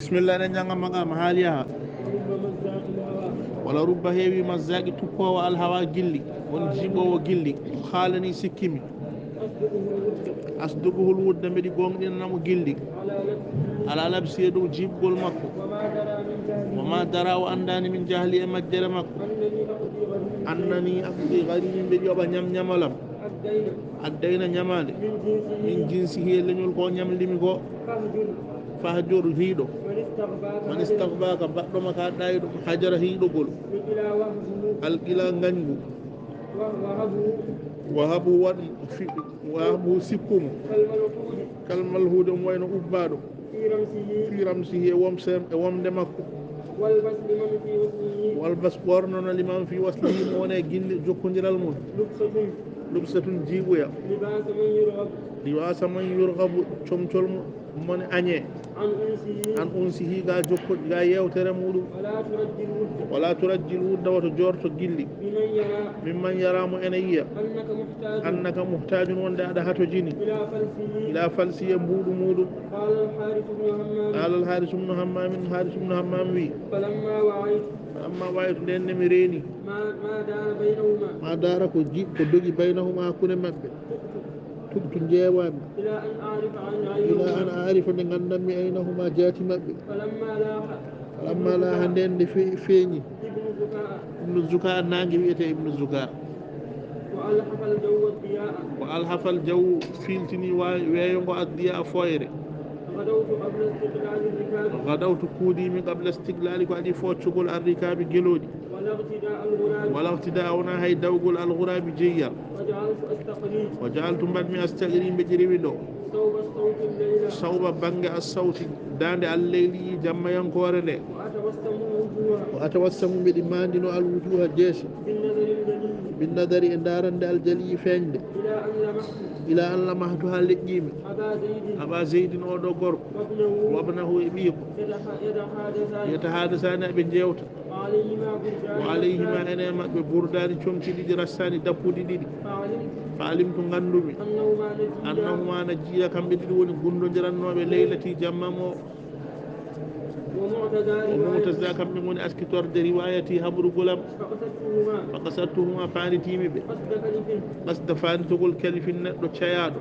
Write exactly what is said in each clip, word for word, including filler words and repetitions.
Bismillah, eɗen jannga maqaama haali yaha. Wala rubba heewi mazzaaqi tuppoowo alhawa gilli, won jiiɓoowo gilli, haalani sikkimi. Asduquhul wudda, mbeɗi gooŋɗinana mo gilli. Ala labsi, e dow jiiɓgol makko. Wa ma dara, o anndaani min jahli e majjere makko. Annani aqdi gharimi, mbeɗi yoɓa ñamñamalam. Addayna ñamaande. Min jinsihi, e leñol ko ñamlimi ko. Fahjur, hiiɗo. Man istaghfaka, baɗɗo ma ka ɗayɗo, hajara hiiɗogol. Alqila ngañgu. Wahabu waɗ fi-, wahabu sikkumo. Kalmalhude, omo wayno ubbaaɗo. Fi ramsihi, e womse, e womde makko. Walbas ɓornono liman fi waslihi, mo wone gilli jokkondiral mum. Lubsatun, jiiɓuya. Libasa man yurghabu, comcol mo, mone añee. An unsihi, ga jokko, ga yewtere muɗum. Wala turajjil wudda, woto jorto gilli. Mimman yara, mo ene yiya. Annaka muhtajun, wonde aɗa hatojini. Ila falsihi, e mbuuɗu muɗum. Qala al-Harith ibn Hammam. Qala al-Harith ibn Hammam, Harith ibn Hammam wi. Falamma wa'aytu, ndeen nde mi reeni. Ma, ma dara baynahuma. Ma dara ko ji-, ko dogi baynahuma hakkunde maɓɓe. Tubtu, njeewaami. Ila an a'rifa an, ila an a'rifa, nde nganndanmi aynahuma jaati maɓɓe. Falamma laha. Falamma laha, ndeen nde fe-, feeñi. Ibnu Zuka'a. Ibnu Zuka'a, naange wiyetee Ibnu Zuka'a. Wa alhafal jawu diya'a. Wa alhafal jawu, fiiltini wa-, weeyo ngo addiya a fooyre. Gadawtu qabla istiqlali rikabi. Gadawtu, kuudiimi, qabla istiqlali, ko adii fooccugol arrikabi gelooɗi. Wala iqtida al-ghurabi. Wala iqtida, wona hay dawgol al-ghurabi jeeya. Wa ja'altu astaqri. Wa ja'altu, mbaɗmi astaqri, mbeɗi rewi ɗo. Sawba sawti al-layla. Sawba bannge as-sawti, daande al-layli jammayankoore nde. Wa atawassamu al-wujuha. Wa atawassamu, mbeɗi maandino al-wujuha jeese. Bin nadari al-jalil. Bin nadari, e ndaarande al-jali feeñde. Ila an lamahtu. Ila an lamahtu, haa leƴƴiimi. Aba Zaydin. Aba Zaydin, oo ɗo gorko. Wabnahu. Wabnahu, e ɓiiko. Yataha-, yatahadathani. Yatahadathani, aɓe njeewta. Wa alayhima burdan. Wa alayhima, ene e maɓɓe, burdaani, comci ɗiɗi, rassaani, dappuɗi ɗiɗi. Fa alimtu. Fa alimtu, nganndumi. Annahuma najiya. Annahuma najiya, kamɓe ɗiɗi woni gunndondirannooɓe laylati, jamma mo. Wa mu'taza riwayati. Wa mu'taza, kamɓe ngoni askitorde riwayati, haɓrugolam. Fa qasadtuhuma. Fa qasadtuhuma, faanditiimi ɓe. Qasda kalifin. Qasda, faanditogol kalifin, neɗɗo cayaaɗo.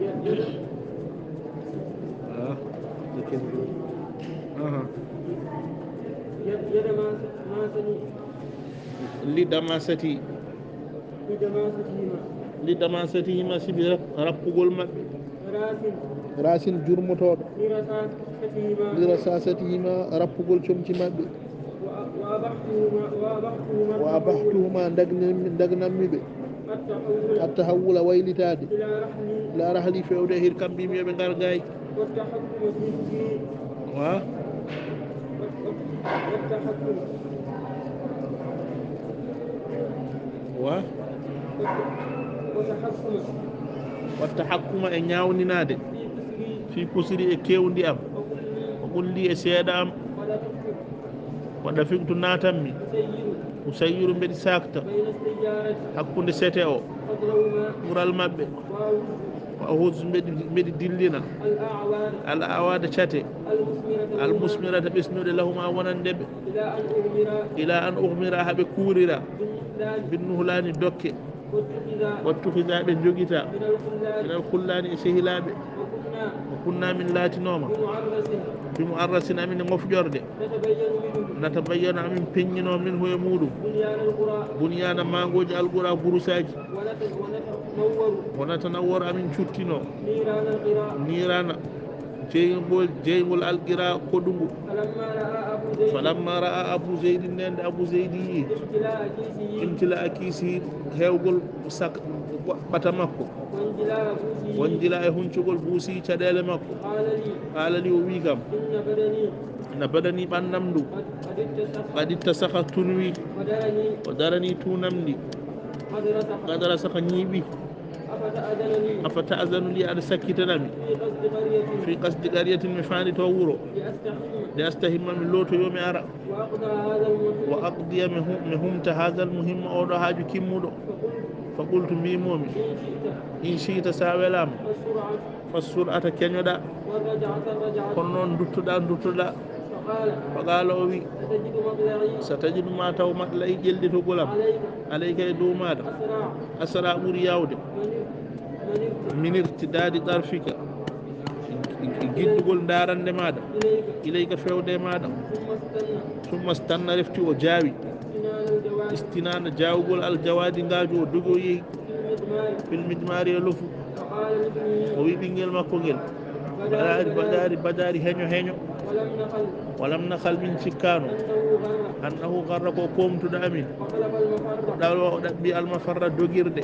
Yad-, yada. Ah, ok. Aha. Yad-, yada ma-, ma sani. Li damasati. Li damasatihima. Li damasatihima, sibi rap-, rappugol maɓɓe. Rasin. Rasin, jurmotooɗo. Li rasasatihima. Li rasasatihima, rappugol comci maɓɓe. Wa, wa abahtuhuma, wa abahtuhuma. Wa abahtuhuma, ndagnanmi, ndagnanmi ɓe. At-tahawwula. At-tahawwula, waylitaade. Ila rahli. Ila rahli, fewde e hirkam, mbimi yo ɓe ngar gaay. Wa tahakkuma fi, fi. Wa? Wa, wa, wa tahakkuma. Wa? Wa, wa tahakkuma. Wa tahakkuma, e ñaawninaade. Fi kusri. Fi kusri, e keewndi am. Wa kulli. Wa kulli, e seeɗa am. Wa dafiktu. Wa dafiktu, naatanmi. Usayyiru. Usayyiru, mbeɗi saakta. Bayna sayyarat. Hakkunde sete o. Qadrahuma. Ɓural maɓɓe. Wa ahuz. Wa ahuz, mbeɗi, mbeɗi dillina. Al a'wada. Al a'wada, cate. Al musmirata. Al musmirata, ɓesnuɗe, lahuma, wonande ɓe. Ila an ughmira. Ila an ughmira, haa ɓe kuurira. Bin nuhlani. Bin nuhlani, dokke. Wattukhidha. Wattukhidha, ɓe njogita. Min al khullani. Min al khullani, e sehilaaɓe. Wa kunna. Wa kunna, min laatinooma. Bi mu'arrasin. Bi mu'arrasin, amin e mofƴorde. Natabayyanu minhu. Natabayyanu, amin peññinoo, minhu, e muɗum. Bunyana al qura. Bunyana, maangooji al qura, burusaaji. Wa nata-, wa natanawwaru. Wa natanawwaru, amin cuttinoo. Nirana al qira. Nirana. Jeyngol, jeyngol al qira, koɗungu. Falamma ra'a Abu Zayd. Falamma ra'a Abu Zayd, ndeen nde Abu Zayd yi'i. Imtila'a kisihi. Imtila'a kisihi, heewgol sak-, ɓata makko. Wa injila'a busihi. Wa injila'a, e huncugol busihi, caɗeele makko. Qala li. Qala li, o wi kam. Inna badani. Inna badani, ɓanndam ndu. Qad, qad ittasakha. Qad ittasakha, tunwi. Wa darani. Wa darani, tuunam ndi. Qad rasakha. Qad rasakha, ñiiɓi. Afa ta'zanu li. Afa ta'zanu li, aɗa sakkitanami. Fi qasdi qaryatin. Fi qasdi qaryatin, mi faandito wuro. Li astahimma. Li astahimma, mi lootoyo, mi ara. Wa aqda hadha al muhimma. Wa aqdiya, mi hu-, mi humta hadha al muhimma, oɗo haaju kimmuɗo. Fa qultu. Fa qultu, mbimomi. In shi'ta. In shi'ta, sa welama. Fa sur'ata. Fa sur'ata, keñoɗa. Kono noon nduttoɗaa, nduttoɗaa. Faqaala, o wi, satajidu ma taw matla'i ƴellitogol am alayka e dow maaɗa. Asra ɓuri yaawde. Min irtidaadi tarfika, giddugol ndaarannde maaɗa, ilayka fewde e maaɗa. Summa stanna refti o jaawi. Istinaana jaawugol aljawaadi ngaaju o dogi o yehi. Fil midmaari e lofu. O wi ɓinngel makko ngel, baɗaari, baɗaari, baɗaari heño heño. Walam nahal, min cikkaano, annahu garra ko koomtuɗo amin. O ɗawa, o ɗaɓɓi almafarra dogirde.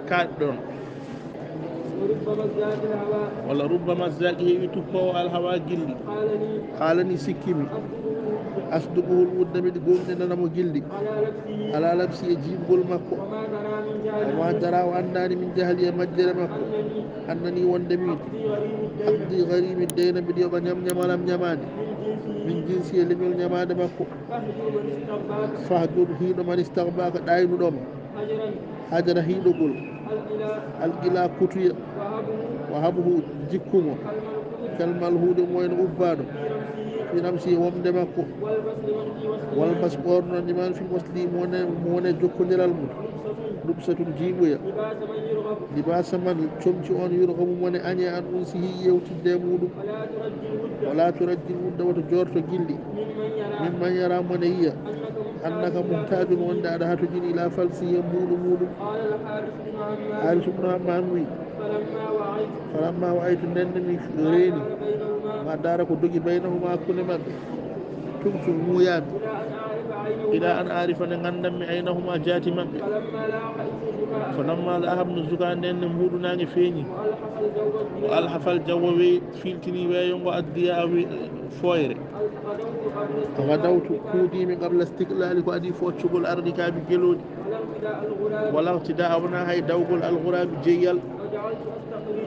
Kaaɗɗon. Walla rubba mazzaaki heewi tuppoowo alhawa gilli. Qaalani sikkimi. Asduquhul wudda miɗi gomɗinana mo gilli. Ala labsi e jiibgol makko. Wa ma dara o anndaani min jahli e majjere makko. Annani wonde min. Abdi garimi deyna miɗi yoɓa ñam ñamalam ñamaande. Min jinsi e leñol ñamaande makko. Fahjur hiiɗo man istagbaaka ɗaynuɗo ma. Hajara hiiɗogol. Alqila kutuya. Wa habhu jikkumo. Kalmal huude mo en ubbaaɗo. Fi namsi wonde makko. Walbas ɓorno niman fi wasli mo wone, mo wone jokkondiral mum. Lubsatun jiiɓuya. Libaasa man comci on yurgabu mo ne añe an unsihi yewtidde e muɗum. Wala turajjil wudda woto jorto gilli. Mimman yara mo ne yiya. Annaka muhtajun wonde aɗa hatojini ila falsi e mbuuɗu muɗum. Haris ibnu Hammam wi. Falamma wa'aytu nden mi reeni. Ma dara ko dogi baynahuma hakkunde maɓɓe. Tumtu muuyami. Ila an arifa nde nganndanmi aynahuma jaati maɓɓe. Falamma la ahabnu zuka nden ne mbuuɗu naange feeñi. O alhafal jawwa we filtini weeyo ngo addiya a we-, fooyre. Gadawtu kuudiimi qabla istiqlaali ko adii foccugol ardi kaabi gelooɗi. Wala iqtidaa wonaa hay dawgol alghuraabi jeyyal.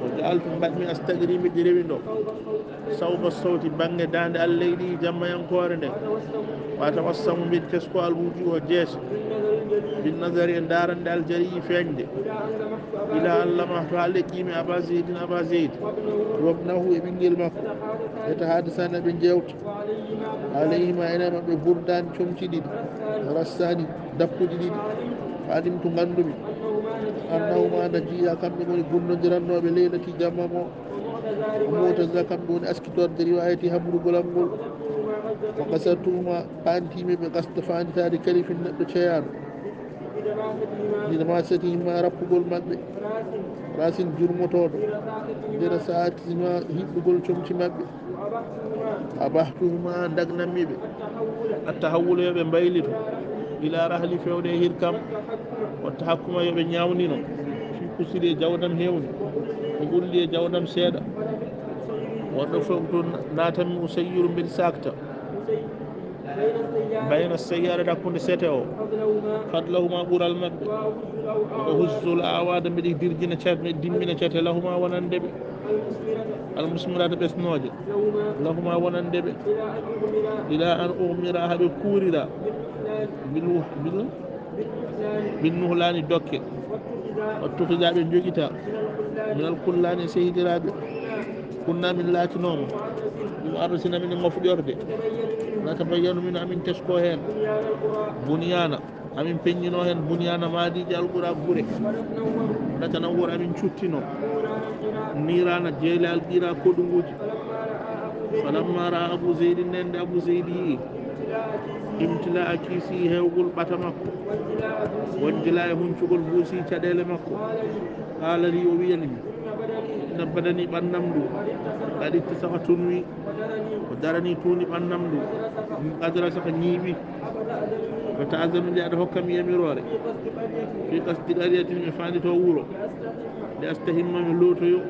O ja'altu mbaɗmi astagri miɗi rewindo. Sawba sawti bannge daande alleydi jammayankoore nde. Wa tawassamu mbiɗi tesko alwuju o jees. Bin nazari e ndaarande aljari feeñde. Ila an lamahtu haa leƴƴiimi aba zeydin aba zeydi. Wabnahu e ɓinngel makko. Yatahadasani ɓe njewta. Alayhima ene maɓɓe burdaani comci ɗiɗi. Rassaani dappuɗi ɗiɗi. Alimtu nganndumi. Annahuma najiya kamɓe ngoni gunnondirannooɓe leylati jamma mo. Mutazila kamɓe woni askitorde riwayati haɓrugol am ngol. Wa kasartuhuma paantiimi ɓe gasta faanditaade kalifin neɗɗo ceyaaɗo. Min masatihima rappugol maɓɓe. Rasin jurmotooɗo. Ndena saatihima hiɓɓugol comci maɓɓe. Abahtuhuma ndagnanmi ɓe. Attahawwula yo ɓe mbaylito. Ila rahli fewde e hirkam. Wattahakkuma yo ɓe ñaawnino. Fi kusiri e jawdam heewni. Ko ulli e jawdam seeɗa. Woɗɗo fof to naatanmi usayyiru mbeɗa saakta. Bayna sayyara hakkunde sete o. Fadlahuma ɓural maɓɓe. Wa huzzul awaada mbeɗa dirjina cate, mbeɗa dimmina cate lahuma wonande ɓe. Almusmirata ɓesnooje. Lahuma wonande ɓe. Ila an ughmira haa ɓe kuurira. Bil, bil, bin nuhlaani dokke. Wattukhidha ɓe njogita. Minal khullani e sehidiraaɓe. Kunna min laatinooma. Ɗum ardasina min e mofɗorde. Natabayyanu min amin tesko heen. Bunyaana. Amin peññino heen bunyaana maadiiji alqura gure. Natanawwar amin cuttino. Niiraana jeyle alqira koɗunguji. Falamma ra'a Abu Zeydi nden nde Abu Zeydi yi'i. Imtila a kiisi heewgol ɓata makko. Wonjila e huncugol buusi caɗeele makko. Qala li o wiyani mi. Inna badani ɓannam ndu. Qad ittasaqa tunwi. Ko darani tuuni ɓannam ndu. Adrasa ka ñiiɓi. Ko ta'azanu nde aɗa hokka mi yamiroore. Fi qasdi qaryatin mi faandito wuro. Nde astahimma mi lootoyo.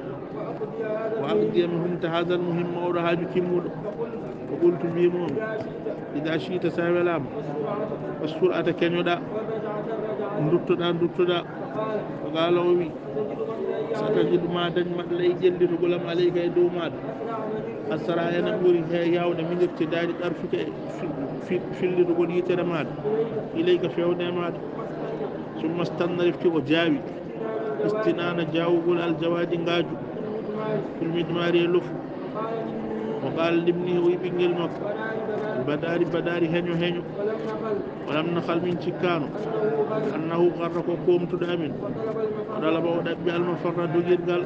Wa aqdiya mi humta hadal muhimma oɗo haaju kimmuɗo. Ko qultu mbimo on. Ida shi'ta sa welama. Wassur'ata keñoɗa. Nduttoɗa, nduttoɗa. Ko qala o wi. Satajidu ma dañ maɗa ley ƴellitugol am alayka e dow maɗa. Asra ena ɓuri he yawde minirte daari ɗarfuka e fi-, fi-, fillitugol yitere maɗa. Ilayka fewde e maɗa. Summa stanna refti o jaawi. Istinana jaawugol aljawaadi ngaaju. Fil midmari e lofu. Qaala libnihi, o wi'i ɓinngel makko, badari badari, heño heño. Walam nakhal, min cikkaano, annahu gharra, ko koomtuɗo amin. O ɗalaba, o ɗaɓɓi, almafarra, dogirgal.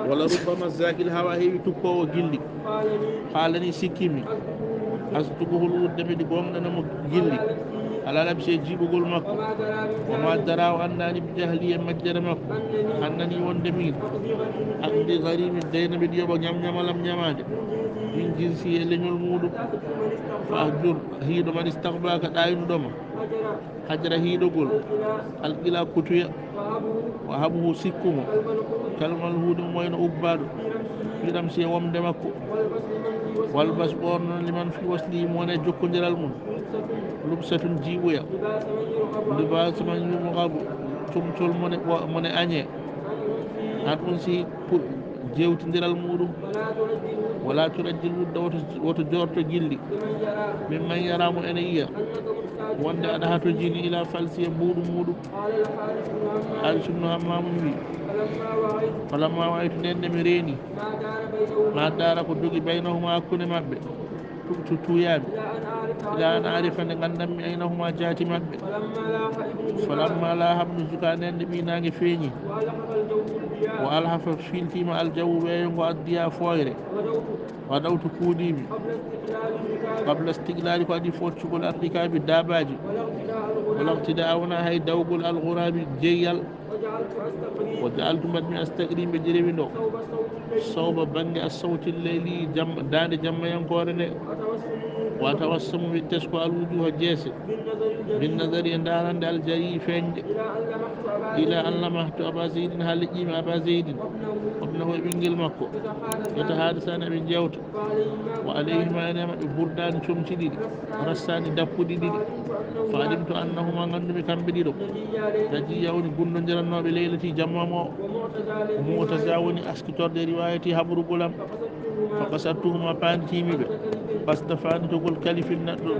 Wala rubbama zakil hawa, heewi tukkoowo gilli. Qaalani, sikkimi. Asduquhul wudda, miɗi gomɗana mo gilli. Ala labsi, e jiiɓugol makko. Wa ma dara, o anndaani, bi jahli, e majjere makko. Annani, wonde min. Aqdi gharimi dayna, miɗi yoɓa ñamñamalam ñamaade. Min jinsi, e leñol muuɗum. Fa ahjur, hiiɗo, man istaqbaka, ɗaaynuɗo ma. Hajra, hiiɗogol. Alqila, kutuya. Wa habhu, sikku mo. Kalmal huuɗe mo wayno ubbaaɗo. Firam si, e womde makko. Walbas, ɓoorno, liman fi wasli, mo woni e jokkondiral mum. Lubsatun, jiiɓuya. Libaasu man yumqabu, comcol mo ne, mo ne añee. An unsi, pour jeewtindiral muuɗum. Wala turajjil wudda, woto, woto joorto gilli. Mimman yara, mo ene yiya. Wonde aɗa hatojini, ila falsi, e mbuuɗu muuɗum. Haaris ibnu Hammaamun wi, falamma wa'aytu, nden nde mi reeni, ma daara, ko dogi, baynahuma, hakkunde maɓɓe, tubtu, tuuyaami, ila an arifa, nde nganndanmi, aynahuma, jaati maɓɓe. Falamma laaha ibnu zuka, nden nde ɓii naange feeñi, wa alhafa, fiiltiima, aljawu, weeyo ngo, addiya, fooyre. Ghadawtu, kuudiimi. Qabla istiqlaali, ko adii foccugol, arrikaabi, daabaaji. Wala iqtidaa, wonaa hay dawgol, alghuraabi, jeyyal. Wa ja'altu, mbaɗmi, astaqri, mbeɗi rewindo. Sawba, bannge, assawti leyli, jam-, daande jammayankoore nde. Wa atawassamu, mbeɗi tesko, alwujuha, jeese. Bin nazari, e ndaarande, aljari, feeñde. Ila an lamahtu Aba Zeydin, haa leƴƴiimi Aba Zeydin. Wabnahu, e ɓinngel makko. Yatahadasani, eɓe njeewta. Wa alayhima, ene e maɓɓe, burdaani, comci ɗiɗi. Rassaani, dappuɗi ɗiɗi. Fa alimtu annahuma, nganndumi kamɓe ɗiɗo. Najiya woni gundondirannooɓe leylati, jamma mo. Mu'taza woni askitorde riwayati, habrugol am. Fa qasadtuhuma, paanditiimi ɓe. Qasda, faanditogol kalifin, neɗɗo,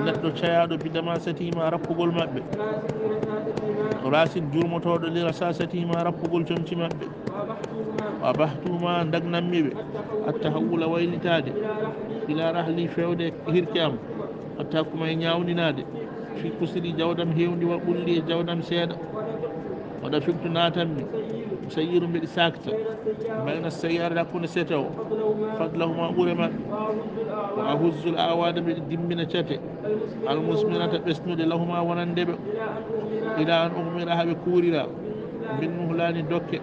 neɗɗo cayaaɗo, bi damasatihima, rappugol maɓɓe. Rasin, jurmotooɗo, li rasasatihima, rappugol comci maɓɓe. Wa abahtuma, ndagnanmi ɓe. Attahawula, waylitaade. Ila rahli, feewde hirke am. Hatta kuma, e ñaawninaade. Fi kusri, jawdam heewndi, wa qulli, e jawdam seeɗa. Wa dafiktu, naatanmi. Usayyiru, mbeɗi saakta. Bayna sayyarati, hakkunde sete o. Fadlahuma, ɓure maɓɓe. Wa ahuzzul awada, mbeɗi dimbina cate. Almusmirata, ɓesnuɗe, lahuma, wonande ɓe. Ila an ughmira, haa ɓe kuurira. Min nuhlani, dokke.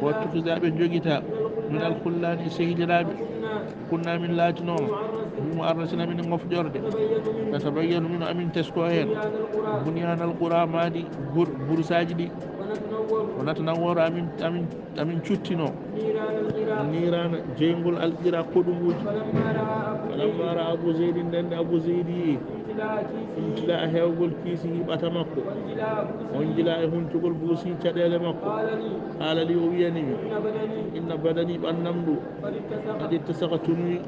Wattukhidha, ɓe njogita. Min alkhullani, sehiliraaɓe. Kunna, min laatinooma. Bi mu'arrasina, min ngofƴorde. Natabayyanu, min amin tesko heen. Bunyanal qura, maadi gur-, bursaaji ɗi. Wa natanawwaru, amin, amin, amin cuttino. Niiraana jeyngol alqira koɗunguuji. Falamma ra'a Abu Zeydin, nden nde Abu Zeydi yi'i. Imtila'a, heewgol, kiisi, hiɓata makko. On jila, e huntugol, buusi, caɗeele makko. Qaala li, o wiyani mi. Inna badani, ɓannam ndu. Qad ittasaqa, tunwi.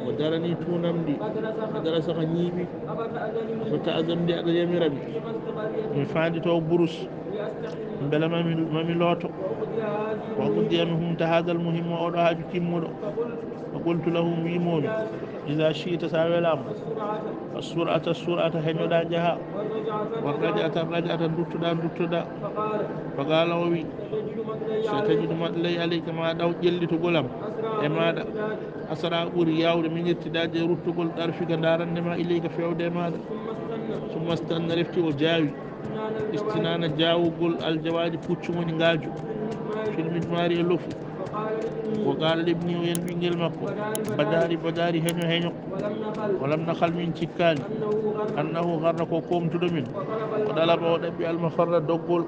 Wa darani, tuunam ndi. Qad rasakha, ñiiɓi. Afa ta'zanu li, aɗa yamira mi, mi faandito burus? Mbela mami, mami looto. Wa uqdiya, mi humta, hadal muhimma, oɗo haaju kimmuɗo. Fa qultu lahu, mi wi'imo mi, iza shi'ta, sa welaama. As-sur'ata, as-sur'ata, heñoɗa, njaha. War raj'ata, ar-raj'ata, nduttoɗa, nduttoɗa. Fa qaala, o wi, satajidu matlaya alayka, ma ɗaw ƴellitugol am e maaɗa. Asra, ɓuri yaawde, min irtidaadi, e ruttugol, darfika, ndaarannde ma, ilayka, feewde e maaɗa. Summa stanna, refti o jaawi. Istinaana, jaawugol, aljawaadi, puccu woni ngaaju. Fil midmaari, e lofu. Wa qaala libni, o wi'ani ɓinngel makko, badari badari, heño heño. Walam nakhal, min cikkaani. Annahu gharra, ko koomtuɗo min. O ɗalaba, o ɗaɓɓi, almafarra, doggol.